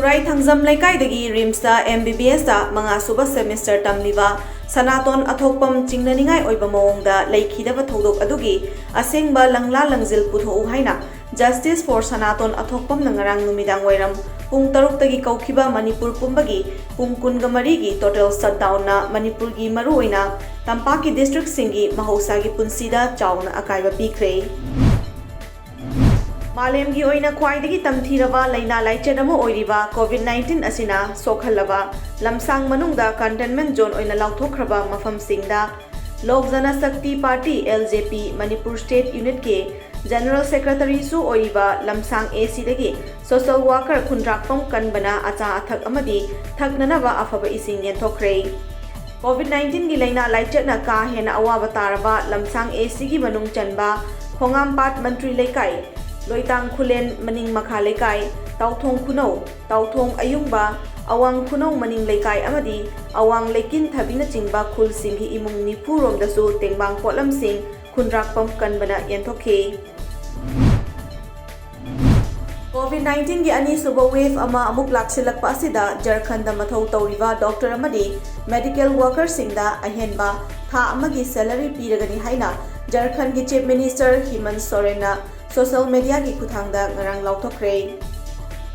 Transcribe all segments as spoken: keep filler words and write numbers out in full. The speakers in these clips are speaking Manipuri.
ꯈꯨꯔꯥꯏ ꯊꯥꯡꯖꯝ ꯂꯩꯀꯥꯏꯗꯒꯤ ꯔꯤꯝꯁꯇ ꯑꯦꯝ ꯕꯤ ꯕꯤ ꯑꯦꯁꯇ ꯃꯉꯥ ꯁꯨꯕ ꯁꯦꯃꯤꯁꯇꯔ ꯇꯝꯂꯤꯕ ꯁꯅꯥꯇꯣꯟ ꯑꯊꯣꯛꯄꯝ ꯆꯤꯡꯅꯅꯤꯡꯉꯥꯏ ꯑꯣꯏꯕ ꯃꯑꯣꯡꯗ ꯂꯩꯈꯤꯗꯕ ꯊꯧꯗꯣꯛ ꯑꯗꯨꯒꯤ ꯑꯁꯦꯡꯕ ꯂꯪꯂꯥ ꯂꯪꯖꯤꯜ ꯄꯨꯊꯣꯛꯎ ꯍꯥꯏꯅ Justice for ꯁꯅꯥꯇꯣꯟ ꯑꯊꯣꯛꯄꯝꯅ ꯉꯔꯥꯡ ꯅꯨꯃꯤꯗꯥꯡ ꯋꯥꯏꯔꯝ ꯄꯨꯡ ꯇꯔꯨꯛꯇꯒꯤ ꯀꯧꯈꯤꯕ ꯃꯅꯤꯄꯨꯔ ꯄꯨꯝꯕꯒꯤ ꯄꯨꯡ ꯀꯨꯟꯒ ꯃꯔꯤꯒꯤ total shutdownꯅ ꯃꯅꯤꯄꯨꯔꯒꯤ ꯃꯔꯨꯑꯣꯏꯅ ꯇꯝꯄꯥꯛꯀꯤ districtꯁꯤꯡꯒꯤ ꯃꯍꯧꯁꯥꯒꯤ ꯄꯨꯟꯁꯤꯗ ꯆꯥꯎꯅ ꯑꯀꯥꯏꯕ ꯄꯤꯈ꯭ꯔꯦ꯫ ꯃꯥꯂꯦꯝꯒꯤ ꯑꯣꯏꯅ ꯈ꯭ꯋꯥꯏꯗꯒꯤ ꯇꯝꯊꯤꯔꯕ ꯂꯥꯏꯅꯥ ꯂꯥꯏꯆꯠ ꯑꯃ ꯑꯣꯏꯔꯤꯕ COVID nineteen ꯑꯁꯤꯅ ꯁꯣꯛꯍꯜꯂꯕ ꯂꯝꯁꯥꯡ ꯃꯅꯨꯡꯗ containment zone ꯑꯣꯏꯅ ꯂꯥꯎꯊꯣꯛꯈ꯭ꯔꯕ ꯃꯐꯝꯁꯤꯡꯗ ꯂꯣꯛ ꯖꯅ ꯁꯛꯇꯤ party, L J P, Manipur State Unitꯀꯤ General Secretaryꯁꯨ ꯑꯣꯏꯔꯤꯕ ꯂꯝꯁꯥꯡ A Cꯗꯒꯤ social worker ꯈꯨꯟꯗ꯭ꯔꯥꯛꯄꯝ ꯀꯟꯕꯅ ꯑꯆꯥ ꯑꯊꯛ ꯑꯃꯗꯤ ꯊꯛꯅꯅꯕ ꯑꯐꯕ ꯏꯁꯤꯡ ꯌꯦꯟꯊꯣꯛꯈ꯭ꯔꯦ꯫ COVID nineteenꯒꯤ ꯂꯥꯏꯅꯥ ꯂꯥꯏꯆꯠꯅ ꯀꯥ ꯍꯦꯟꯅ ꯑꯋꯥꯕ ꯇꯥꯔꯕ ꯂꯝꯁꯥꯡ A Cꯒꯤ ꯃꯅꯨꯡ ꯆꯟꯕ ꯈꯣꯡꯉꯥꯝꯄꯥꯠ ꯃꯟꯇ꯭ꯔꯤ ꯂꯩꯀꯥꯏ, ꯂꯣꯏꯇꯥꯡ ꯈꯨꯂꯦꯟ ꯃꯅꯤꯡ ꯃꯈꯥ ꯂꯩꯀꯥꯏ, ꯇꯥꯎꯊꯣꯡ ꯈꯨꯅꯧ, ꯇꯥꯎꯊꯣꯡ ꯑꯌꯨꯡꯕ, ꯑꯋꯥꯡ ꯈꯨꯅꯧ ꯃꯅꯤꯡ ꯂꯩꯀꯥꯏ ꯑꯃꯗꯤ ꯑꯋꯥꯡ ꯂꯩꯀꯤꯟ ꯊꯕꯤꯅꯆꯤꯡꯕ ꯈꯨꯜꯁꯤꯡꯒꯤ ꯏꯃꯨꯡ ꯅꯤꯐꯨ ꯔꯣꯝꯗꯁꯨ ꯇꯦꯡꯕꯥꯡ ꯄꯣꯠꯂꯝꯁꯤꯡ ꯈꯨꯟꯗ꯭ꯔꯥꯛꯄꯝ ꯀꯟꯕꯅ ꯌꯦꯟꯊꯣꯛꯈꯤ꯫ COVID nineteenꯒꯤ ꯑꯅꯤꯁꯨꯕ wave ꯑꯃ ꯑꯃꯨꯛ ꯂꯥꯛꯁꯤꯜꯂꯛꯄ ꯑꯁꯤꯗ ꯖꯔꯈꯟꯗ ꯃꯊꯧ ꯇꯧꯔꯤꯕ doctor ꯑꯃꯗꯤ medical workerꯁꯤꯡꯗ ꯑꯍꯦꯟꯕ ꯊꯥ ꯑꯃꯒꯤ salary ꯄꯤꯔꯒꯅꯤ ꯍꯥꯏꯅ ꯖꯔꯈꯟꯗꯒꯤ Chief Minister ꯍꯤꯃꯟ ꯁꯣꯔꯦꯟꯅ social mediaꯒꯤ ꯈꯨꯠꯊꯥꯡꯗ ꯉꯔꯥꯡ ꯂꯥꯎꯊꯣꯛꯈ꯭ꯔꯦ꯫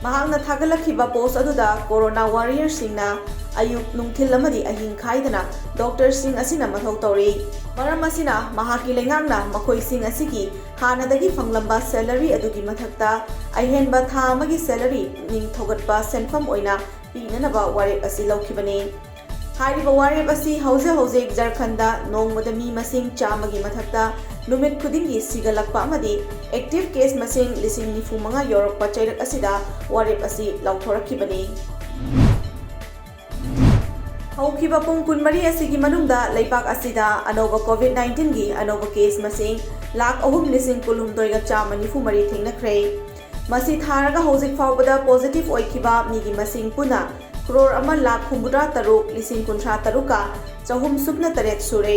ꯃꯍꯥꯛꯅ ꯊꯥꯒꯠꯂꯛꯈꯤꯕ post ꯑꯗꯨꯗ corona warriorꯁꯤꯡꯅ ꯑꯌꯨꯛ, ꯅꯨꯡꯊꯤꯜ ꯑꯃꯗꯤ ꯑꯍꯤꯡ ꯈꯥꯏꯗꯅ doctorꯁꯤꯡ ꯑꯁꯤꯅ ꯃꯊꯧ ꯇꯧꯔꯤ꯫ ꯃꯔꯝ ꯑꯁꯤꯅ ꯃꯍꯥꯛꯀꯤ ꯂꯩꯉꯥꯛꯅ ꯃꯈꯣꯏꯁꯤꯡ ꯑꯁꯤꯒꯤ ꯍꯥꯟꯅꯗꯒꯤ ꯐꯪꯂꯝꯕ salary ꯑꯗꯨꯒꯤ ꯃꯊꯛꯇ ꯑꯍꯦꯟꯕ ꯊꯥ ꯑꯃꯒꯤ salary ꯄꯨꯛꯅꯤꯡ ꯊꯧꯒꯠꯄ ꯁꯦꯟꯐꯝ ꯑꯣꯏꯅ ꯄꯤꯅꯅꯕ ꯋꯥꯔꯦꯞ ꯑꯁꯤ ꯂꯧꯈꯤꯕꯅꯤ꯫ ꯍꯥꯏꯔꯤꯕ ꯋꯥꯔꯦꯞ ꯑꯁꯤ ꯍꯧꯖꯤꯛ ꯍꯧꯖꯤꯛ ꯖꯔꯈꯟꯗ ꯅꯣꯡꯃꯗ ꯃꯤ ꯃꯁꯤꯡ ꯆꯥꯝꯃꯒꯤ ꯃꯊꯛꯇ ꯅꯨꯃꯤꯠ ꯈꯨꯗꯤꯡꯒꯤ ꯁꯤꯒꯠꯂꯛꯄ ꯑꯃꯗꯤ active case ꯃꯁꯤꯡ ꯂꯤꯁꯤꯡ ꯅꯤꯐꯨ ꯃꯉꯥ ꯌꯧꯔꯛꯄ ꯆꯩꯔꯛ ꯑꯁꯤꯗ ꯋꯥꯔꯦꯞ ꯑꯁꯤ ꯂꯥꯎꯊꯣꯔꯛꯈꯤꯕꯅꯤ꯫ ꯍꯧꯈꯤꯕ ꯄꯨꯡ ꯀꯨꯟꯃꯔꯤ ꯑꯁꯤꯒꯤ ꯃꯅꯨꯡꯗ ꯂꯩꯕꯥꯛ ꯑꯁꯤꯗ ꯑꯅꯧꯕ COVID nineteenꯒꯤ ꯑꯅꯧꯕ case ꯃꯁꯤꯡ ꯂꯥꯈ ꯑꯍꯨꯝ ꯂꯤꯁꯤꯡ ꯀꯨꯟꯍꯨꯝꯗꯣꯏꯒ ꯆꯥꯝꯃ ꯅꯤꯐꯨ ꯃꯔꯤ ꯊꯦꯡꯅꯈ꯭ꯔꯦ꯫ ꯃꯁꯤ ꯊꯥꯔꯒ ꯍꯧꯖꯤꯛ ꯐꯥꯎꯕꯗ positive ꯑꯣꯏꯈꯤꯕ ꯃꯤꯒꯤ ꯃꯁꯤꯡ ꯄꯨꯟꯅ crore ꯑꯃ ꯂꯥꯈ ꯍꯨꯝꯐꯨꯇꯔꯥ ꯇꯔꯨꯛ ꯂꯤꯁꯤꯡ ꯀꯨꯟꯊ꯭ꯔꯥ ꯇꯔꯨꯛꯀ ꯆꯍꯨꯝ ꯁꯨꯞꯅ ꯇꯔꯦꯠ ꯁꯨꯔꯦ꯫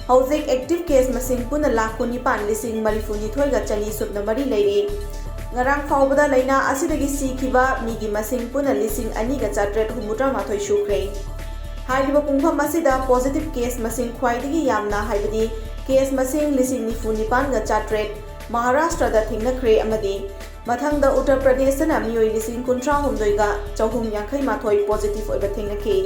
ꯍꯧꯖꯤꯛ active case ꯃꯁꯤꯡ ꯄꯨꯟꯅ ꯂꯥꯈ ꯀꯨꯟꯅꯤꯄꯥꯟ ꯂꯤꯁꯤꯡ ꯃꯔꯤꯐꯨꯅꯤꯊꯣꯏꯒ ꯆꯅꯤ ꯁꯨꯞꯅ ꯃꯔꯤ ꯂꯩꯔꯤ꯫ ꯉꯔꯥꯡ ꯐꯥꯎꯕꯗ ꯂꯥꯏꯅꯥ ꯑꯁꯤꯗꯒꯤ ꯁꯤꯈꯤꯕ ꯃꯤꯒꯤ ꯃꯁꯤꯡ ꯄꯨꯟꯅ ꯂꯤꯁꯤꯡ ꯑꯅꯤꯒ ꯆꯥꯇ꯭ꯔꯦꯠ ꯍꯨꯝꯐꯨꯇꯔꯥꯃꯥꯊꯣꯏ ꯁꯨꯈ꯭ꯔꯦ꯫ ꯍꯥꯏꯔꯤꯕ ꯄꯨꯡꯐꯝ ꯑꯁꯤꯗ positive case ꯃꯁꯤꯡ ꯈ꯭ꯋꯥꯏꯗꯒꯤ ꯌꯥꯝꯅ, ꯍꯥꯏꯕꯗꯤ case ꯃꯁꯤꯡ ꯂꯤꯁꯤꯡ ꯅꯤꯐꯨ ꯅꯤꯄꯥꯟꯒ ꯆꯥꯇ꯭ꯔꯦꯠ ꯃꯍꯥꯔꯥꯁꯇ꯭ꯔꯗ ꯊꯦꯡꯅꯈ꯭ꯔꯦ ꯑꯃꯗꯤ ꯃꯊꯪꯗ ꯎꯠꯇꯔ ꯄ꯭ꯔꯗꯦꯁꯇꯅ ꯃꯤꯑꯣꯏ ꯂꯤꯁꯤꯡ ꯀꯨꯟꯊ꯭ꯔꯥꯍꯨꯝꯗꯣꯏꯒ ꯆꯍꯨꯝ ꯌꯥꯡꯈꯩ ꯃꯥꯊꯣꯏ positive ꯑꯣꯏꯕ ꯊꯦꯡꯅꯈꯤ꯫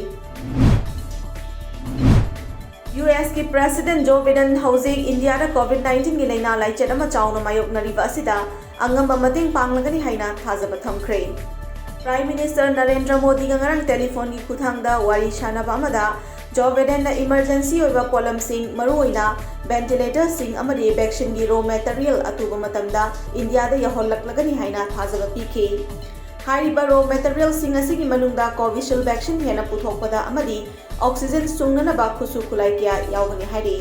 ꯌꯨ ꯑꯦꯁꯀꯤ President Joe Biden ꯍꯧꯖꯤꯛ ꯏꯟꯗꯤꯌꯥꯗ COVID nineteenꯒꯤ ꯂꯥꯏꯅꯥ ꯂꯥꯏꯆꯠ ꯑꯃ ꯆꯥꯎꯅ ꯃꯥꯌꯣꯛꯅꯔꯤꯕ ꯑꯁꯤꯗ ꯑꯉꯝꯕ ꯃꯇꯦꯡ ꯄꯥꯡꯂꯒꯅꯤ ꯍꯥꯏꯅ ꯊꯥꯖꯕ ꯊꯝꯈ꯭ꯔꯦ꯫ Prime Minister ꯅꯔꯦꯟꯗ꯭ꯔ ꯃꯣꯗꯤꯒ ꯉꯔꯥꯡ ꯇꯦꯂꯤꯐꯣꯟꯒꯤ ꯈꯨꯠꯊꯥꯡꯗ ꯋꯥꯔꯤ ꯁꯥꯅꯕ ꯑꯃꯗ ꯖꯣ ꯕꯥꯏꯗꯦꯟꯅ emergency ꯑꯣꯏꯕ ꯄꯣꯠꯂꯝꯁꯤꯡ, ꯃꯔꯨꯑꯣꯏꯅ ventilatorꯁꯤꯡ ꯑꯃꯗꯤ vaccineꯒꯤ raw material ꯑꯊꯨꯕ ꯃꯇꯝꯗ ꯏꯟꯗꯤꯌꯥꯗ ꯌꯧꯍꯜꯂꯛꯂꯒꯅꯤ ꯍꯥꯏꯅ ꯊꯥꯖꯕ ꯄꯤꯈꯤ꯫ ꯍꯥꯏꯔꯤꯕ raw materialꯁꯤꯡ ꯑꯁꯤꯒꯤ ꯃꯅꯨꯡꯗ Covishield vaccine ꯍꯦꯟꯅ ꯄꯨꯊꯣꯛꯄꯗ ꯑꯃꯗꯤ oxygen ꯁꯨꯡꯅꯅꯕ ꯈꯨꯠꯁꯨ ꯈꯨꯠꯂꯥꯏ ꯀꯌꯥ ꯌꯥꯎꯒꯅꯤ ꯍꯥꯏꯔꯤ꯫